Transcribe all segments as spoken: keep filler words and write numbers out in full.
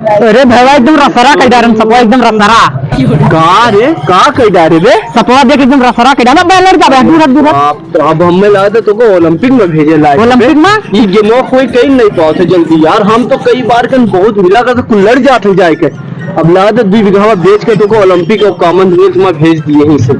अरे भैया, एकदम रसरा कइ डारे सपवा, एकदम रसरा। का रे, का कइ डारे बे? सपवा देख, एकदम रसरा कइ डारे। बे, लड़ जा बे, दूर हट, दूर हट। बाप, तो अब हमें लगा था तोको ओलंपिक में भेजे लायक बे। ओलंपिक में? ई गेमवा कोई कहीं नहीं पावत है जल्दी यार। हम तो कई बार कन बहुत मिला का तो कुल्लड़ जात है जाए के। अब लगा था दुई बीघा बेच के तोको ओलंपिक और कॉमनवेल्थ में भेज दिए ही से।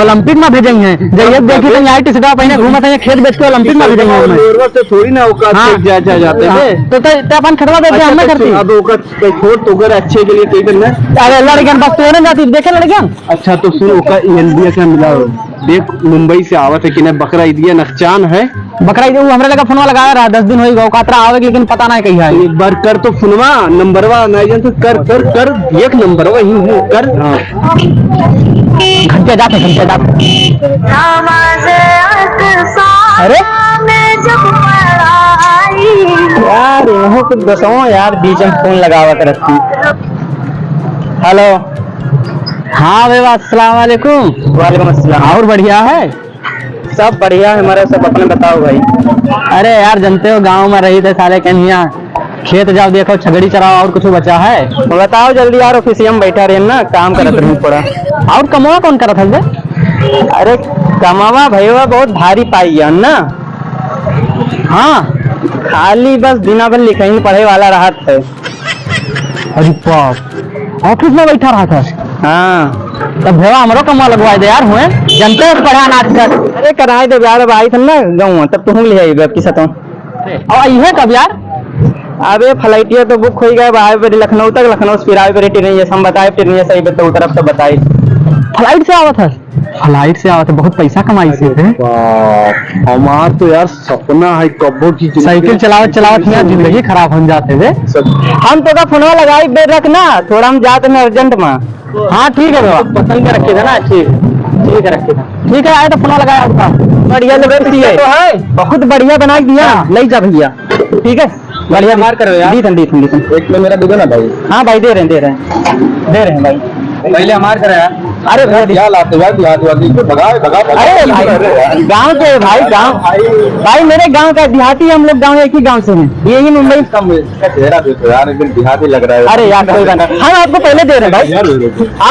ओलंपिक में भेजेंगे। जइए देखी तो यहाँ टी-शर्ट पहने घूमत है, खेत बेच के ओलंपिक में भेजेंगे हमें। लोरवा से थोड़ी ना औकात हाँ। से जा, जा जाते हाँ। हैं। तो, तो, तो अपन खतवा दे दे, अच्छा, हमें तो करती। अब औकात तो छोड़, तो अगर अच्छे के लिए कहीं करना। अरे लड़कियन बस तो ना जाती, देखे लड़कियन। अच्छा तो सुन, ओका ई इंडिया से मिला हो। देख, मुंबई से आवत है कि नहीं, बकरा ईद या नकचान है। बकरा ईद, वो हमरे लगा फोनवा लगाया रहा, दस दिन होई गो, कातरा आवे के, लेकिन पता नहीं कहीं है। एक बार कर तो फोनवा, नंबरवा नहीं जानते, कर, कर, कर, एक नंबरवा ही है, कर। हाँ। घंटे जाते, घंटे जाते। अरे? यार, इन्हों के दसवां यार, बीच में फोन लगावत रहती। हेलो। हाँ भैया, अस्सलाम वालेकुम। वालेकुम अस्सलाम। और बढ़िया है? सब बढ़िया है हमारा, सब अपने बताओ भाई। अरे यार, जानते हो गाँव में रही थे साले कन्हैया, खेत जाओ देखो छगड़ी चराओ, और कुछ बचा है? बताओ जल्दी यार, ऑफिसिया में बैठा रहे ना, काम करत रहूं पड़ा। और कमवा कौन करत है बे? अरे कमवा भैया बहुत भारी पाई है ना। हाँ। खाली बस दिना भर लिखही पढ़े वाला रहत है। अरे बाप, ऑफिस में बैठा रहा था। हाँ। तब भेवा हमरो कमवा लगवाए दे यार, हुए जनते हो पढ़ा ना आजकल। अरे कराए दे यार, अब आई थन ना गाँव, तब तुहूँ ले आइबे अब की सतों। और ये कब यार? अबे फ्लाइटिया तो बुक होई गए, आए बेरी लखनऊ तक, लखनऊ से फिर आए बेरी ट्रेन, ये हम बताए ट्रेन, ये सही बे तो उतरब तो बताई। फ्लाइट से आवत है? फ्लाइट से आवत है, बहुत पैसा कमाई से थे। बाप, हमार तो यार सपना है कब्बो की जिंदगी साइकिल चलावत चलावत हियाँ जिंदगी खराब हो जाते बे। सच। हम तो का फोनवा लगाई बे रख ना, थोड़ा हम जात में अर्जेंट में। हाँ ठीक है बाबा। पसंद के रखे थे ना, ठीक, ठीक है रखे थे। ठीक है, आए तो फोनवा लगाए आपका। बढ़िया लगे तो है। बहुत बढ़िया बनाई दिया, हाँ। ले जा भैया। ठीक है। बढ़िया मार करो यार। दी थन, दी थन, दी थन। एक किलो मेरा दे दो ना भाई। हाँ भाई, दे रहे हैं, दे रहे हैं, दे रहे हैं भाई। पहले हमार करो यार। अरे भैया, दी। क्या लाते हो यार, देहाती वाती को भगाओ, भगाओ, भगाओ। अरे भाई, अरे यार। गाँव के भाई, गाँव। भाई। भाई, मेरे गाँव का देहाती, हम लोग गाँव, एक ही गाँव से हैं, यही मुंबई। इसका मुझे, इसका चेहरा देखो यार, एकदम देहाती लग रहा है। अरे यार, कोई बात नहीं, हम आपको पहले दे रहे हैं भाई। यार,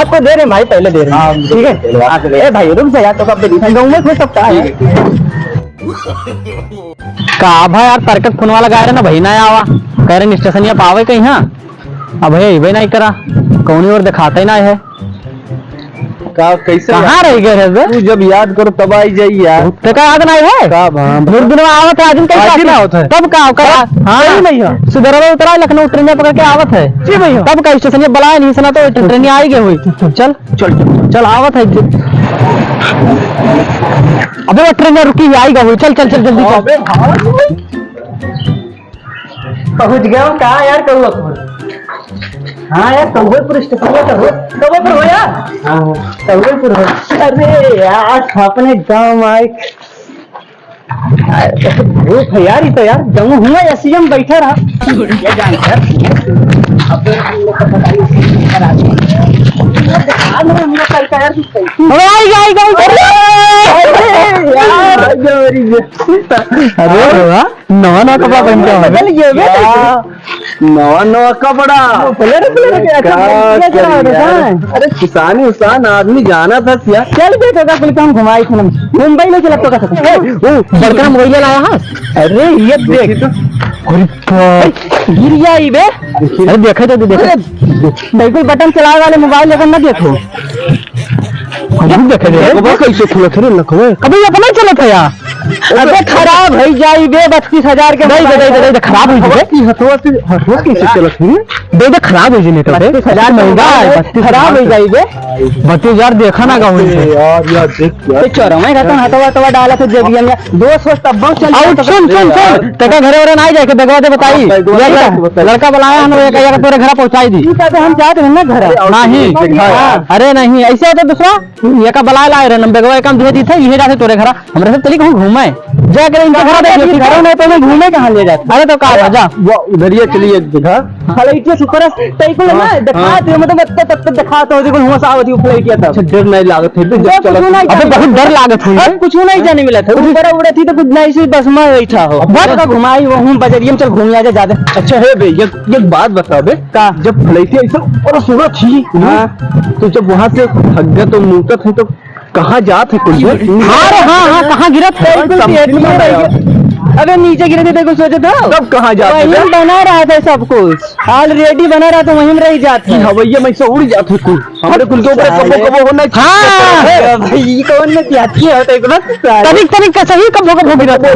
आपको दे रहे हैं भाई, पहले दे रहे हैं। हाँ, ठीक है। पहले बात करें। ए भाई, रुक जा यार, तो कब दे दी? गाँव में कोई सबका है। ठीक है, ठीक है। का भा यार, परकत फोनवा लगाए रहे ना भाई, ना आवा। कह रहे स्टेशनिया पावे कहीं, हाँ? अब भैया अइबे नहीं करा, कौनी ओर दिखाते ही नहीं है। का, कैसे कहाँ याद? रह गए रे बे? तू जब याद करो तब आई जाई यार। तो का याद नहीं है? का भा? बहुत दिन में आवत है, आज कैसे आज ही आवत है? ना होता है। तब का, का? हाँ। सही नहीं है। सुधरवा उतरा, लखनऊ ट्रेन पकड़ के आवत है। जी भैया। तब का स्टेशन ये बुलाया नहीं, सुना तो ट्रेन आई गई हुई। चल। चल, चल, चल, आवत है। अबे वो ट्रेन रुकी है, आएगा वो। चल, चल, चल, जल्दी चल। अबे भाग। पहुँच गया हूँ। कहाँ यार, कौआ पर? हाँ यार, कौआ पर स्टेशन पर हो। कौआ पर हो यार? हाँ। कौआ पर हो। अरे यार, अपने गाँव आए। अरे, धूप है यार, ये तो यार, जम्मू हुआ एसी में बैठा रहा। ये जान यार, अब हम लोग को पता नहीं, इसी में आ गया। हम लोग चलता यार, तू कैसे? अरे, आई, आई, आई, आई। अरे, अरे, यार। अरे, वाह, नवा, नवा कपड़ा पहन के आवा है। बदल गया बे। क्या? नवा नवा कपड़ा। बोले रे, बोले रे, क्या का क्या बोल दिया जरा करे यार? बताएं। अरे किसानी उसान आदमी जाना था क्या? चल बे, तो का कुल काम घुमाई थी हम। मुंबई में चला तो का था। ए, ओ, बड़का मोबाइल लाया है। अरे ये देख। अरे बाप। गिर गया ई बे। अरे देखा तो देखा। अरे बिल्कुल बटन चलावे वाले मोबाइल लेकर ना देखो। अरे देखा दे। लखवा कैसे खुलत है रे लखवा? अबे ये अपना चलत है यार। अबे खराब हो जाई बे, बत्तीस हजार के दे दे, दे दे, दे दे, खराब हो जाई बे। बत्तीस हजार से, हथवा से, हथवा कैसे चलत है? दे दे, खराब हो जाई नहीं तो बे। बत्तीस हजार महंगा है, बत्तीस हजार खराब हो जाई बे। बत्तीस हजार देखा ना गाँव से। यार, यार, देख यार। ते चोरवा का तो हथवा, हथवा डाला तो जेबिया में। दो सौ तब चल और जाता सुन, सुन, सुन, तेका घरे वरे ना जाए के, बेगवा दे बताई। हाँ, बेगवा दे लड़का, बताई। लड़का बुलाया हम लोग, एक, एक तोरे घर पहुँचाई दी। ठीक है, तो हम जाते हैं ना घर। अरे, और नहीं। सुन, हाँ। अरे नहीं, ऐसे होता दूसरा। ये का बलाए लाए रहे, हम बेगवा एकम दे दी थे, ये जाते तोरे घरा, हमरे से चली कहूँ घूमे। जाकर इनके घर देखिए, घरों नहीं तो मैं घूमे कहाँ ले जाते? अरे तो का बा, जा। वो उधर ये चलिए एक जगह। फ्लाइट के ऊपर तई को ना हाँ, दिखाते हाँ। हो, मतलब, तब तक दिखाते हो, देखो, हुआ सावत ही फ्लाइट या तब। अच्छा, डर नहीं लागत है, जब डर चलत कुछ नहीं अबे, जाने बहुत डर लागत है। अब कुछ नहीं जाने मिला था, ऊपर उड़े थी तो कुछ नहीं, से बस में बैठा हो। अब बस का घुमाई, वो हूँ बजरिया में चल घूम आ जा ज्यादा। अच्छा है बे, एक, एक बात बता बे। का? जब फ्लाइट ऐसे ऊपर से उड़त थी, हाँ। तो जब वहाँ से थक गए तो मुड़त है तो कहाँ जात है कुल बे? हाँ रे, हाँ, हाँ, कहाँ गिरत है? बिल्कुल समझ में नहीं आया। अबे नीचे गिरे थे, देखो, सोचे तो। तब कहाँ जात है वहीं बे? बना रहा था सब कुछ, already बना रहा था, वहीं में रह जात है। हवैया में से उड़ जात है कुल। हमरे कुल के ऊपर कबो, कबो होना चाहिए। हाँ। अरे भाई, ये कौन में त्यागी है, तो एक बार तनिक, तनिक का सही कबो, कबो गिरत है।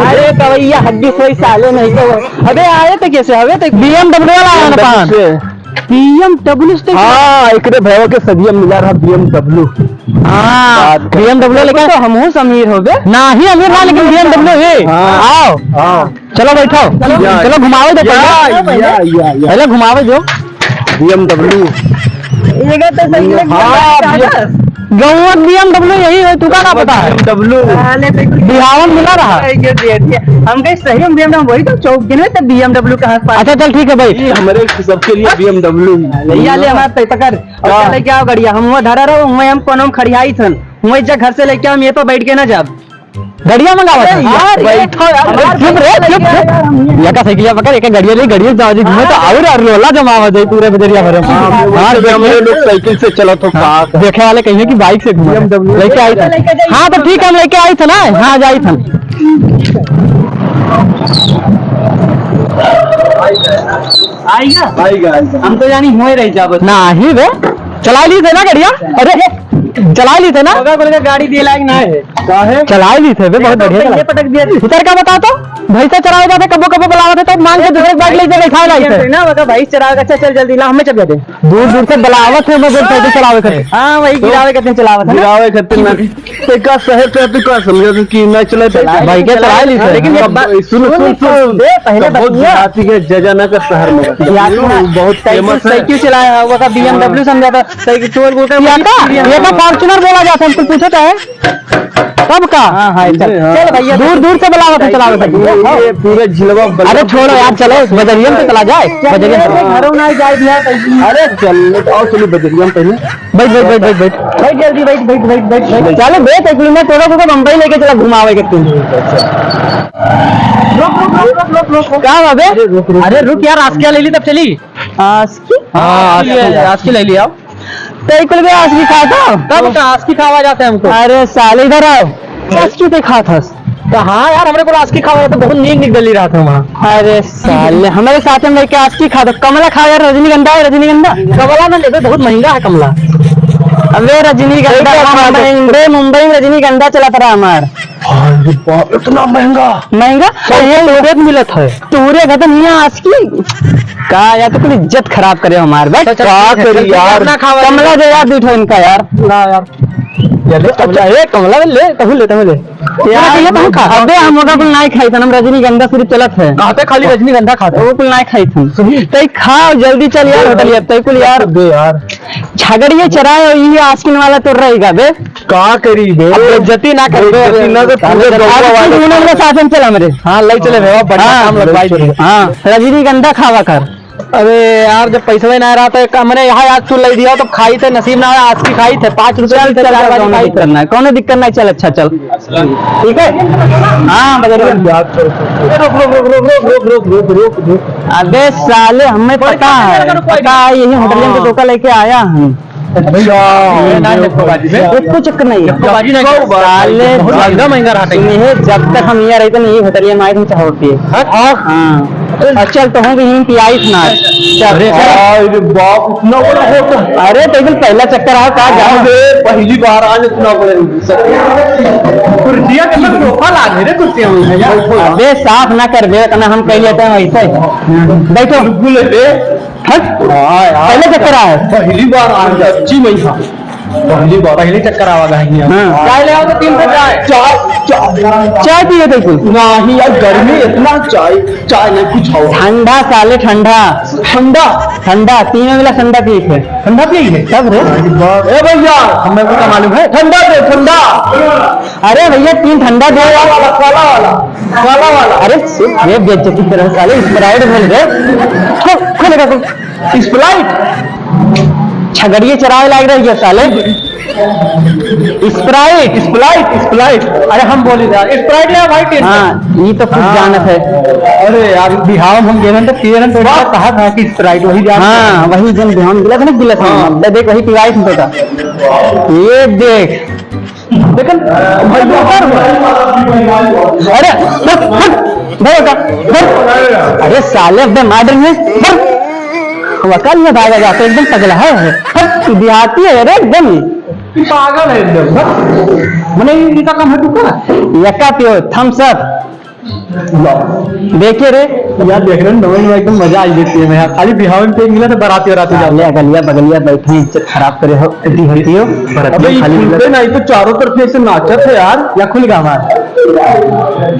अरे कवैया हड्डी सोई साले नहीं तो। अबे आए तो कैसे? अबे तो B M W वाला आया ना पान। से। B M W से हाँ, एकरे भैया के सदिया मिला रहा B M W। हाँ, बात कर। B M W लेके तो हमहू समीर होबे। नाही अमीर ना, लेकिन B M W है। हाँ। आओ। हाँ। चलो बैठो। चलो। या, चलो घुमावे दो या, पहले। या, या, या। पहले घुमावे दो। B M W। ये तो सही लग हाँ, रहा है। B M W। गौवा B M W यही है, तू का, का पता है? B M W। साले पे कुछ बिहावन मिला रहा। ये दे दिया। हम कहे सही में B M W वही तो चौक गिने तो B M W कहाँ से पास? अच्छा चल ठीक है भाई। ये हमारे सबके लिए B M W। ले, या ले हमारे पे पकड़। और हाँ। चले क्या गड़िया, हम वहाँ धरा रहो, वहीं हम कोनो में खड़ियाई थन, वहीं जा घर से लेके हम ये पे बैठ के ना जाब। गड़िया मंगावा अरे था? यार, बैठो यार, अरे चुप रे, चुप, चुप। यार, हम ये एका साइकिलिया पकड़, एका गड़िया ले, गड़िया जाओ जी, घूमे तो हाँ। और, और रोला जमावा जाए पूरे बजरिया भरे में। हाँ, हाँ, वैसे भी हम लोग साइकिल से चलत हो, हाँ, का? देखे वाले कहिए कि बाइक से घूमे। B M W लेके आई था। लेके जाइए। हाँ, तो ठीक है, हम लेके आई था ना, हाँ, जाई था। आइगा? आइगा, आइगा। हम तो जानी हुए रही जा बस। नाही बे, चला ली थे ना गड़िया? अरे, चला ली थे ना? होगा बोले गाड़ी दिए लायक ना है। काहे? चला ली थे बे, बहुत तो बढ़िया पहले चला। पटक दिया। उतर का बता तो, भैंसा चरावे जाते, कबो कबो बुलावत है, तो मान के दूसरे बाइक ले जाके खा लाई थे। ना, वो तो भैंस चरावे, अच्छा चल जल्दी ला, हमें चल दे। दूर दूर से बुलावत है, मैं बोल साइकिल चलावे खातिर। हाँ, वही तो गिरावे खातिर चलावत है ना। गिरावे खातिर ना। तो का शहर से तू का समझे तू कि ना चले तो चला भाई, क्या चला ली थे? लेकिन अब बात सुनो, सुनो, सुनो, सुनो। बे, पहले कब बहुत बतिया। देहाती के जगह ना का शहर में। देहाती में बहुत साइकिल, famous है। साइकिल चलाया हुआ का B M W समझा था, साइकिल चोर को का या का? या का Fortuner बोला जाता है, हमको पूछो तो है। कब का? हाँ, हाँ, चल, हाँ। चल भैया। दूर दूर से बुलावत है, चलावत है। ये, ये पूरा जिलवा बल- अरे छोड़ो यार, चलो बजरिया में तो चला जाए, बजरिया में। घरों ना जाए भैया। अरे चल, आओ चलो बजरिया में पहले। बैठ, बैठ, बैठ, बैठ, बैठ। बैठ जल्दी, बैठ, बैठ, बैठ, बैठ, बैठ। चलो, बे, साइकिल में तोड़ा को बम्बई लेके चला घुमावे के तू। रुक, रुक, रुक। का बा बे? अरे रुक, रुक, अरे रुक। रुक यार, आस्की ले ली तब चली। आस्की? हाँ, आस्की, आस्की ले ली आओ। तो कुल बे आस्की खा था? कब का आस्की खावा जाते हमको? अरे साले, इधर आओ। आस्की पे खा था? तो हाँ यार, हमरे को आस्की खावा जाते, बहुत नीक नीक गली रहा था वहाँ। अरे साले, हमारे साथ में लेके आस्की खा दो। कमला खाओ यार, रजनीगंधा है, रजनीगंधा। कमला ना लेबे, बहुत महंगा है कमला। अबे रजनीगंधा एक बात मुंबई, बे मुंबई में रजनीगंधा चलत रहा हमार। अरे बाप, इतना महंगा? महंगा? सौ रुपये में मिलत है। तोरे घर तो नहीं है आस्की। का यार, तो कुल इज्जत खराब करे हमार। बस तो चल, का ठीक है, करी चल, यार? अपना खावा कमला दे। दे यार, दू ठो इनका यार। ना यार। ये ले, कमला, ए, कमला ले, तहू ले, तहू ले। यार, ये तहू खा। अबे, हम ओका कुल नाई खाई थन, हम रजनीगंधा सिर्फ चलत है। कहते खाली रजनीगंधा खाते। वो कुल नाई खाई थन। सही। तई खाओ, जल्दी चल यार, होटल, अब तई कुल यार। दे यार। झगड़िए चराए और ये आस्किन वाला तो रहेगा बे। का करी बे? अब बेइज्जती ना कर बे। बेइज्जती ना कर, पूरे अब गौवा तू वाले दोनों मेरे साथ में चल हमरे। हाँ, ले चले भैया, बढ़िया हाँ, काम लगवाई दे। हाँ, रजनीगंधा खावा कर। अरे यार, जब पैसा ही ना रहा तो एक हमने यहाँ आज तू ले दिया तो खाई थे, नसीब ना आया, आस्की खाई थे, पाँच रुपए चल, की थे, चल, चार चल, वाली कौनो खाई दिक्कत थे। नहीं, कौनो दिक्कत नहीं, चल, अच्छा, चल। ठीक है? हाँ, बजरिया। रुक, रुक, रुक। अबे साले, हमें कोई पता दिक्कत नहीं, है, अगर कोई पता है, यही होटल में हाँ। तो धोखा लेके आया हूँ। अच्छा, ये ना, ये कोई बात नहीं। ये कुछ चक्कर नहीं है। कोई बात नहीं। साले, बहुत महंगा, महंगा रहा है। सुनिए, जब तक हम यहाँ रहते नहीं, होटल में आए थे, चाह पिए। हाँ? हाँ। चल, तो हूँ भी यहीं पे आई थी ना। चल, अरे, चल। अरे बाप, इतना बड़ा होटल। अरे, तो बिल्कुल पहला चक्कर आया, कहाँ जाओ? अरे, पहली बार आज इतना बड़ा। कुर्सियाँ के अंदर सोफा ला दे रे, कुर्सियाँ में। अबे, साफ ना कर बे, इतना हम कह लेते हैं वैसे। बैठो। बिल्कुल है बे। हट। हाँ यार। पहले चक्कर आया। पहली बार आज सच्ची में था। पहली बार, पहली चक्कर आवा है यहाँ। हाँ। चाय ले आओ तो तीन ठो चाय। चाय, चाय। चाय पिए थे कुछ? नहीं यार, गर्मी इतना, चाय, चाय नहीं, कुछ और। ठंडा साले, ठंडा। ठंडा? ठंडा, तीन वाला ठंडा पिए थे। ठंडा पिए थे? तब रे। अरे बाप। ए भैया, हमें को तो मालूम है, ठंडा दे, ठंडा। अरे भैया, तीन ठंडा दे यार। काला वाला, काला वाला, काला वाला। अरे, ये बेइज्जती कर रहे साले, Sprite बोल रहे। खोल, खोलेगा तू। Sprite? छगड़िए चरावे लाग रही है साले। Sprite, Sprite, Sprite। अरे हम बोली यार, Sprite ले आ भाई, टेस्ट। हाँ, ये तो कुछ हाँ। जानत है। अरे यार, बिहाव में हम गेलन तो पियन तो वाह। कहा था कि Sprite वही जान। हाँ, वही जन बिहाव में गिला था ना, गिला था। हाँ। ले देख, वही पिवाई था। ये देख। लेकिन भाई, उधर हो। अरे, हट, हट, भाई, उधर, हट। अरे साले, एकदम मार देंगे। हट। वकाल में भागा जाते, एकदम पगला है। हट, देहाती है, अरे, एकदम। पागल है एकदम। मने, इनका काम है, तू का? यका पियो, Thums Up। देखिए रे। यार, देख रहे हैं, नमन में एकदम मजा आई देती है। मैं खाली बिहावन पे मिला तो बाराती, बाराती जाते। ले, अगलिया, बगलिया बैठे, इज्जत खराब करे हो, इतनी होती हो। अबे, ये खाली खुलते ना, ये तो चारों तरफ ऐसे नाचत है यार। या खुल गया हमारा?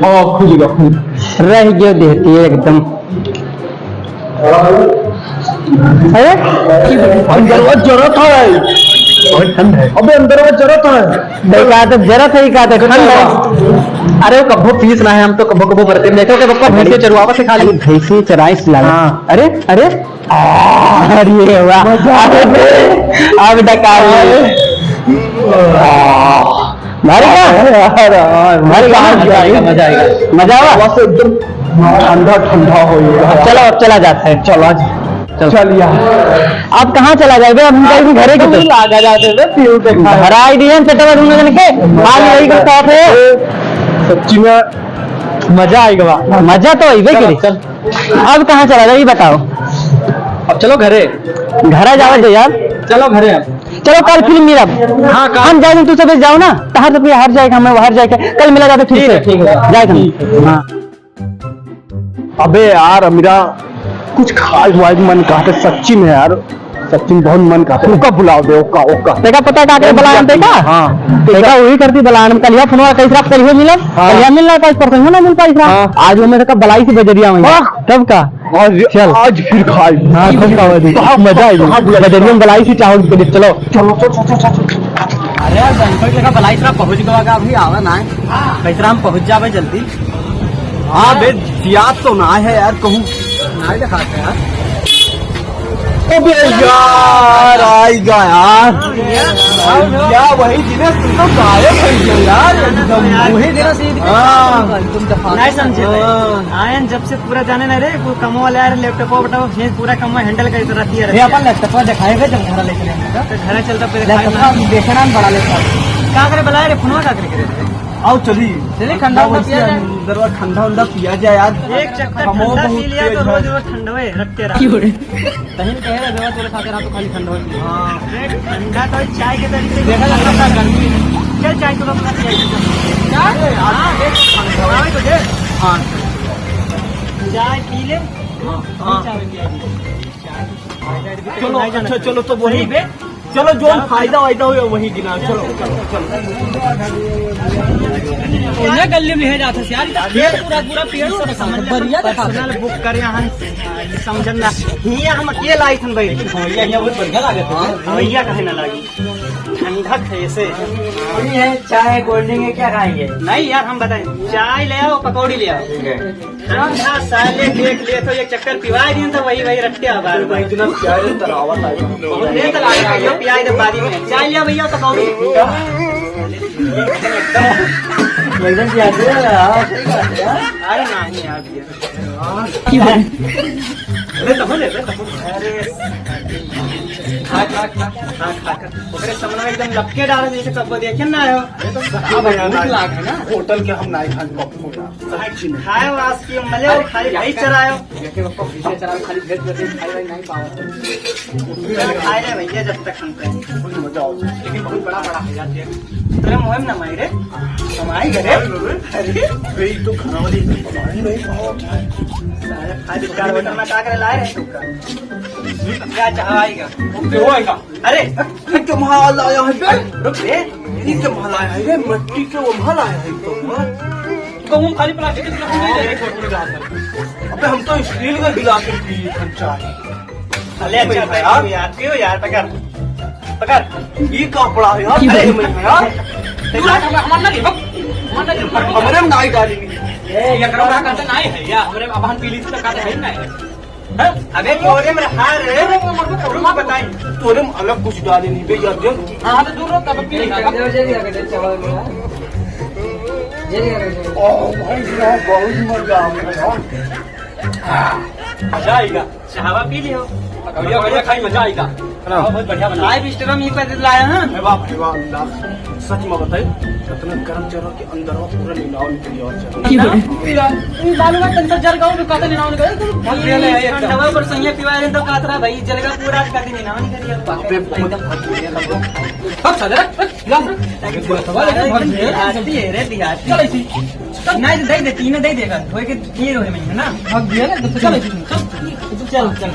हाँ, खुल गया, खुल गया। रह गयो देहती है एकदम। अरे? अंदरवा जरत है। बहुत ठंड है। अबे, अंदरवा जरत है। नहीं, कहा तो जरत है, कहा तो ठंड है। अरे, वो कब्बो पीस ना है, हम तो कब्बो, कब्बो भरते हैं। देखो कि बप्पा भैंसे चरवावा से खाली। खाली भैंसे चराए से लागे। हाँ। अरे, अरे। आ, अरे वाह। मजा आ गया। अरे, अब डकार ले। अरे। आ, भारी का? अरे, अरे, भारी का? मजा आएगा, मजा आएगा। मजा आवा? बस एकदम ठंडा, ठंडा हो गया। चलो, अब चला जाता है। चला जा। चल। चल यार। आप कहाँ चला जाओगे? अब हम जाएंगे घरे की तरफ। लागा जाते थे, पीऊ के खाए। घर आई दिए हम पेटवा दोनों जन के। आज वही के साथ है। सच्ची में मजा आएगा बा। मजा तो अइबे चल, करी। चल। अब कहाँ चला जाओ, ये बताओ। अब चलो घरे। घर आ जाओ तो यार। चलो घरे अब। चलो कल फिर मिलब। हाँ, कल। हम जाएंगे, तू सब जाओ ना। तहार सब हर जाएगा, हमें हर जाएगा। कल मिला जाता फिर ठीक से। है, ठीक है। जाएगा। ठीक है। हाँ। अबे यार, अमीरा, कुछ खाए वाए के मन कहत है, सच्ची में यार, सच्ची में बहुत मन कहत है। ओका बुलाओ दे, ओका, ओका। तेका पता का करे बलायन तेका? हाँ। तेका वही करती बलायन, कलिया फोनवा कैसरा, कलिया मिलन? हाँ। कलिया मिलना पाइस, परसों ना मिल पाइस। हाँ। आज वो मेरे का बलाई से बजरिया में। हाँ। तब का? आज, चल। आज फिर खाए। हाँ, खूब खाओ जी। हाँ, मजा आएगी। हाँ, बुला। बजरिया में बलाई से चाहो के लिए, चलो। चलो, चलो, चलो, चलो, चलो। अरे यार, बैंकॉक लेखा बलाई से पहुँच गवा का, अभी आवा ना है। कैसरा हम पहुँच जावे जल्दी। हाँ बे, याद तो ना है यार, कहूँ ना दिखाते यार। अबे यार, आएगा यार। क्या वही दिनेश, तुम तो गायब हो गए यार एकदम। वही दिनेश, ये हाँ। तुम दफा नहीं समझे थे। हाँ। आयन जब से पूरा जाने ना रे, वो कमो वाला यार, लैपटॉप वैपटॉप, ये पूरा कमो हैंडल करते रहती है। ये अपन लैपटॉप दिखाए हुए जब घर लेके आएंगे तो। तो घर चलता, पहले खाए लैपटॉप ना। देखना बड़ा लेता। क्या करे बुलाए रे, फोनवा क्या करे करे? आओ चली। चलिए, ठंडा उंडा पिया जाए। अंदर ठंडा उंडा पिया जाए यार। एक चक्कर हमो ठंडा बहुत पी लिया तो तेज है। रोज रोज ठंडवे रखते रहो। क्यों रे? कहीं कहे रहे, रोज रोज खाते रहो तो खाली ठंडा होती है। हाँ। अरे, ठंडा तो चाय के तरीके से देखा जाता है गर्मी में। चल, चाय तो अपना पिया ही। चाय? हाँ, देख, ठंडा है तो दे। हाँ। चाय पी ले। हाँ। चाय पी ले। चलो, अच्छा, चलो, तो वही सही बे। चलो, जो फायदा वायदा हुआ, वही गिना। चलो, चलो, चलो। उन्हें गली में है जाता से यार, इधर पेड़ पूरा, पूरा पेड़ सब समझ ले, बढ़िया था। पर्सनल बुक करे हन, समझन ना। हियाँ हम अकेला आई थन भाई। भैया, हियाँ बहुत बढ़िया लागत है। हाँ, भैया कहे ना लागी। ठंडक है ऐसे। नहीं है, चाय, कोल्ड ड्रिंक है, क्या खाएंगे? नहीं यार, हम बताएं, चाय ले आओ, पकौड़ी ले आओ। ठीक है। ठंडा साले देख लिए तो एक चक्कर पिवा दिए तो वही, वही रट्टे बार बार। इतना प्यार है, तरावत आई। बहुत देर तक आ रहा है, पिया दे बारी में। चाय लिया भैया, पकौड़ी। एकदम पिया दे, हाँ, सही बात है, हाँ। अरे नहीं यार, भैया। अरे तो हो ले, अरे तो हो ले। अरे। खा, खा, खा, खा, खा, खा। ओकरे सामने एकदम लपके डाल, जैसे कब्बो देखे ना आयो। अरे तो भूख लाग है ना। होटल के हम नहीं खाएंगे, पप्पू यार। खाए वास के मले और खाली भाई चरायो। देखे बप्पा, पीछे चरायो, खाली भेज दे, खाए भाई नहीं पावा। खाए रे भैया, जब तक हम कहें। बहुत मजा आओ, लेकिन बहुत बड़ा बड़ा है यार, देख। तेरे मुंह में ना माई रे, कमाई करे। अरे, गई तो खाना वाली कमाई नहीं बहुत है। सारे खाली चार बर्तन में का करे लाए रहे तू का? क्या चाहवाएगा? वो आएगा। अरे, ये क्या माल आया है बे? रुक रे। ये क्या माल आया है बे? मट्टी के वो माल आया है तो, हाँ? तो हम खाली प्लास्टिक के गिलास नहीं दे रहे, छोटे-छोटे गिलास है। अबे, हम तो स्टील का गिलास में पी, हम चाय। अरे, अच्छा, भाई, यार। पियो यार, पियो यार, पकड़। पकड़। ये कपड़ा है यार, ये अरे, मैं यार। तू हमारा, हमारा ना गिरबा, हमारा ना गिरबा। हमरे में नाई डाली। ए, ये करो, ना करते नाई है, या हमरे अब हम पी ली थी तो कहते है ही नाई। हैं? अबे, तोरे में हार है। रुक बताई। तोरे में अलग कुछ डाले नहीं बे, यार, देख। हाँ, तो दूर रहो, तब पी लेगा। ओ भाई, यहाँ बहुत मजा आ गया यार। हाँ, मजा आएगा। चाहवा पी लियो। बढ़िया, बढ़िया खाई, मजा आएगा। हाँ। बहुत बढ़िया बना। Five star हम ये पैसे लाए हैं। अरे बाप रे बाप, अल्लाह। सच में बताई, इतना गर्म चल रहा कि अंदर में पूरा नीलाव निकल गया और चल। की हो? ई बालू में तनसा जल गऊ, कहते नीलाव निकल। ये ठंडवा पर सैया पिवाए रहे तो कहत रहा, "भाई, जल गऊ पूरा," कहते नीलाव निकल गया। बाप रे, बहुत एकदम। अब साले, ला। अरे, एकदम देहाती है रे, देहाती। चल, ऐसी। नहीं, दे दे, तीनों दे देगा। धोए के ये रोहे में है ना? भाग दिया ना, तो चल, चल, चल। चल, चल, चल।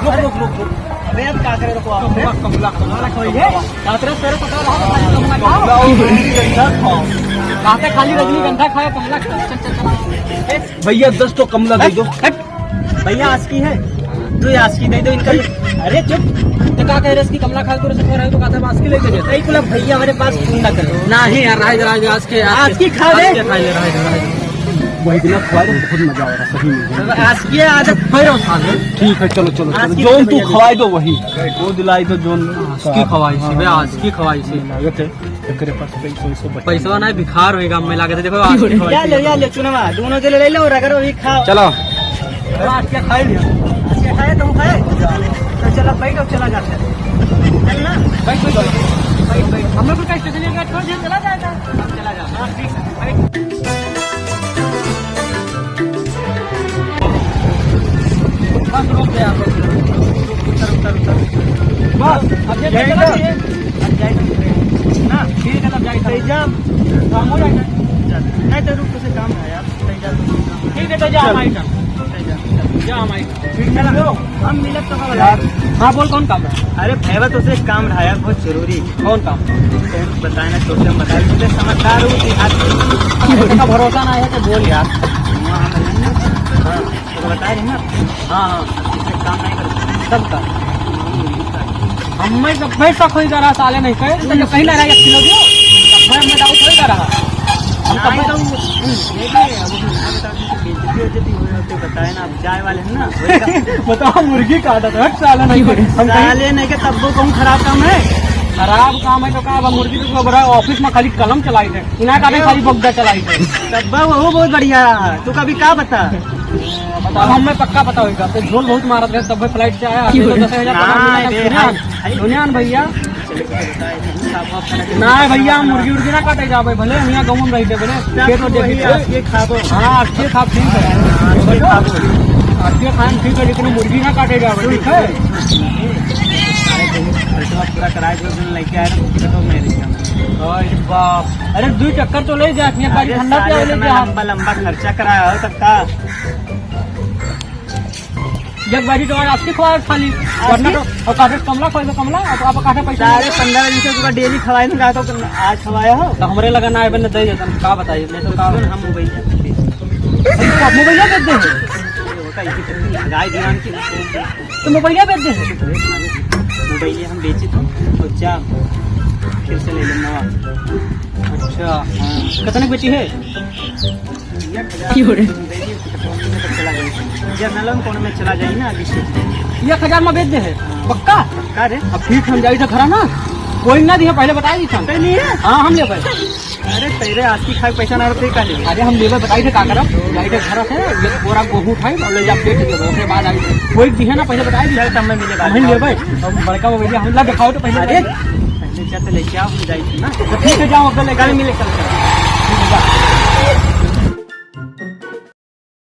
रुक, रुक, रुक, रुक। अबे यार, का करे, रुको आप। कमला, कमला, कमला, कमला। रात रात तेरे पता रहा, खाली कमला खाओ। कमला और रजनीगंधा खाओ। रात खाली रजनीगंधा खाओ, कमला खाओ। चल, चल, चल। भैया, दस तो कमला दे दो। हट, हट। भैया, आज की है। तू आज की दे दो इनका। अरे चुप। तो का कह रहे इसकी कमला खाए, तू रसगुल्ला रहे, तो कहा था आज की लेके जाते। नहीं, बोला भैया, हमारे पास फोन ना करो। नहीं यार, राज, राज, आज के, आज आज के, की खा आज ले। के खा ले, राज, राज। वही दिन खवाए तो बहुत मजा आ रहा, सही में। तो आज की आदत फिर उठा ले। ठीक है, चलो, चलो, आज चलो। की जोन तू भैया खवाए दो वही। वो दिलाई दो जोन। आज की खवाई हाँ, से, हाँ। आज की खवाई से। लागत है। एकरे पास पैसा वैसा बचा पैसवा नहीं, भिखार होएगा, हमें लागत है। देखो, आज की खवाई या ले, या ले, चुनवा, दोनों जने ले लो, रगड़ो, भी खाओ। चलो। चलो, आज क्या खाई लिया? आज क्या खाए, तुम खाए? तो चलो, बैठो, चला जाते हैं। चल ना? बैठ, बैठ, बैठ। बैठ, बैठ। हम लोग को क्या स्टेशन का छोड़ दिया, चला जाएगा। चला जाओ। हाँ, ठीक है, बैठ। बस, रोक दे आप लोग। उतर, उतर, उतर। बस, अब ये यही चला ना? जाइए। अब जाए तो ना, ठीक है, अब जाए तो। तैजा, काम हो जाएगा। नहीं तो रुक, तुझे काम है यार, तैजा तो। ठीक है, तैजा, चल। हम आए ना। तैजा, तैजा, हम आए। ठीक है ना? हम मिलब तो हवा यार। हाँ, बोल, कौन काम है? अरे भैया, तुझसे एक काम रहा यार, बहुत जरूरी। कौन काम? बताए ना, छोटे हम बताए, तुझे समझदार हो, देहात में। का भरोसा ना है तो बोल यार। हाँ, हाँ। तो बताए रहे ना। हाँ, हाँ। इससे काम नहीं करता। कब का? हमें तो भाई शक होई करा साले नहीं कहे, तो कहीं ना रह गया किलो दियो। तब हमें डाउट होई करा। हम नहीं, तब तो ये भी है, अब हम ना बता दीजिए, बेइज्जती हो जाती है, तो बताए ना, अब जाए वाले हैं ना। बताओ, मुर्गी काटा था, हट साला नहीं कहे। हम कहीं साले नहीं के तब वो कौन खराब काम है? खराब काम है तो का, अब मुर्गी तो बड़ा ऑफिस में खाली कलम चलाई थे, इन्हें का खाली बगदा चलाई थे। तब वो बहुत बढ़िया है, तू कभी का बता? अब हमें पक्का पता होगा, तो झोल बहुत मारत रहे, तब फ्लाइट से आया, क्यों? तो दस हजार पकड़ ना, लिया, अरे, सुनियान, हाय, हाय। सुनियान भैया। ना भैया, हम मुर्गी उर्गी ना काटे जाबे, भले हम यहाँ गाँव में रहते, भले सब खेत में वही देखे। आज के खाबो। हाँ, आज के खाब ठीक है। आज के खाबो। आज के खाब ठीक है, लेकिन मुर्गी ना काटे जाबे, ठीक है? पूरा कराए जो दिन लेके आए ना, वो तो मैं नहीं जानता। अरे बाप, अरे दो चक्कर तो ले जा, अपनी गाड़ी अरे ठंडा साले, पिया ले इतना जा। लंबा लंबा खर्चा कराया हो तब का? एक बारी तो आज की खवाए खाली, आज वरना की? तो, और काटे कमला, कोई तो कमला, अब आप काटे पैसा साढ़े नहीं। पन्द्रह दिन से पूरा डेली खवाए नहीं रहा, तो आज खवाया हो? तो हमरे लगा ना आए, बने दे देता, का बताइए, नहीं तो का सुन, हम मोबाइल दे देते। अरे, तो आप मोबाइल दे दे। होता है, इसी तरह लगाए ध्यान की। तो मोबाइल बेच दे। मोबाइल हम बेचे तो, तो जा, फिर से ले लेना। अच्छा। हाँ। कितने की बेची है? एक हजार क्यों रे? जनरल में कौन में चला जाए ना, अभी से। एक हजार में बेच दे है, पक्का? पक्का रे। अब ठीक, हम जाई तो खरा ना, कोई ना दिया, पहले बताई दी था। नहीं है? हाँ, हम ले भाई। अरे, तेरे आज की खाए पैसा ना रहते, का लेबे? अरे, हम लेबे, बताई दे का करब, जाई दे घर से, ये पूरा गेहूं उठाई और ले जा बेच देबे, ओकरे बाद आई। कोई दिहे ना, पहले बताई दे। चल, तब मैं मिले बाद हम में। लेबे, अब बड़का मोबाइल हम ला दिखाओ तो पहले। अरे, पहले जा तो लेके आओ, हम जाई थी ना। तो ठीक है, जाओ, अपने लेके कल मिले, कल, कल। ठीक है, जा।